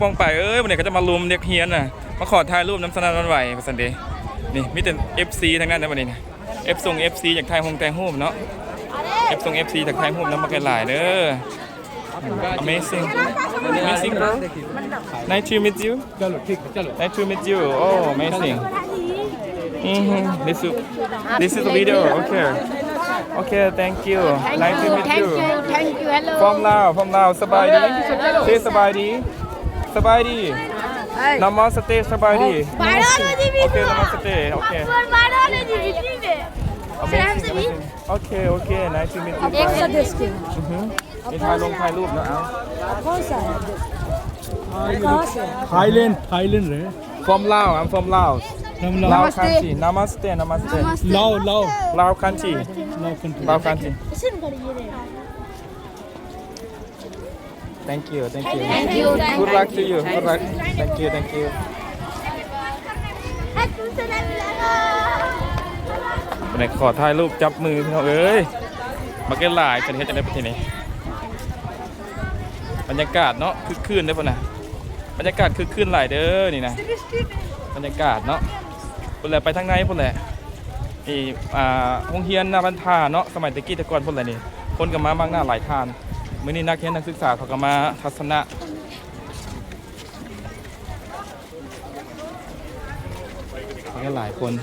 ປ້ອງໄປເອີຍ ບັດນີ້ເຂົາຈະມາລຸມເດັກຮຽນນະ ມາຂໍຖ່າຍຮູບນຳສະໜານວັນໄຫວວ່າຊັ້ນເດ. ນີ້ມີແຕ່ເອັຟຊີທັງນັ້ນນະບັດນີ້ນະ ເອັຟຊົງເອັຟຊີຢາກຖ່າຍຮົງຖ່າຍຮູບເນາະ ເອັຟຊົງເອັຟຊີຢາກຖ່າຍຮູບນຳບັກຫຼາຍໆເດີ. Amazing. Amazing, bro. Nice to meet you. Nice to meet you. Oh, amazing. Mm-hmm. This is, this is a video. Okay. Okay, thank you. Nice to meet you. Thank you. Thank you. Hello. From Laos, from Laos. ສະບາຍດີ. Say ສະບາຍດີ. ສະບາຍດີ. Namaste. ສະບາຍດີ. Okay, namaste. Okay. Amazing, amazing. Okay, okay. Nice to meet you. Mm-hmm. ນີ້ຖ່າຍລົງຖ່າຍຮູບເນາະ ເອົາ. Thailand, Thailand ເດ້. From Laos, I'm from Laos. From Laos. Laos country. Namaste, namaste. Lao, Lao. Lao country. Lao country. Lao country. Thank you, thank you. Thank you. Good luck to you. Good luck. Thank you, thank you. ໄດ້ຂໍຖ່າຍຮູບຈັບມືພີ່ນ້ອງເອີຍ ບັກຫຼາຍໆ ເພິ່ນເຮັດຈັ່ງໃດປະເທດນີ້. ບັນຍາກາດເນາະ ຄຶກຄື້ນເດ້ພຸ້ນນະ ບັນຍາກາດຄຶກຄື້ນຫຼາຍເດີນີ້ນະ ບັນຍາກາດເນາະ. ພຸ້ນແຫຼະ ໄປທາງໃນພຸ້ນແຫຼະ. ນີ້ ອ່າ ໂຮງຮຽນນາບັນທາເນາະ ສະໄໝແຕ່ກີ້ແຕ່ກ່ອນພຸ້ນແຫຼະນີ້ ຄົນກໍມາມາກໜ້າຫຼາຍທ່ານ. ມື້ນີ້ນັກຮຽນນັກສຶກສາເຂົາກໍມາທັດສະນະ ຫຼາຍຄົນ.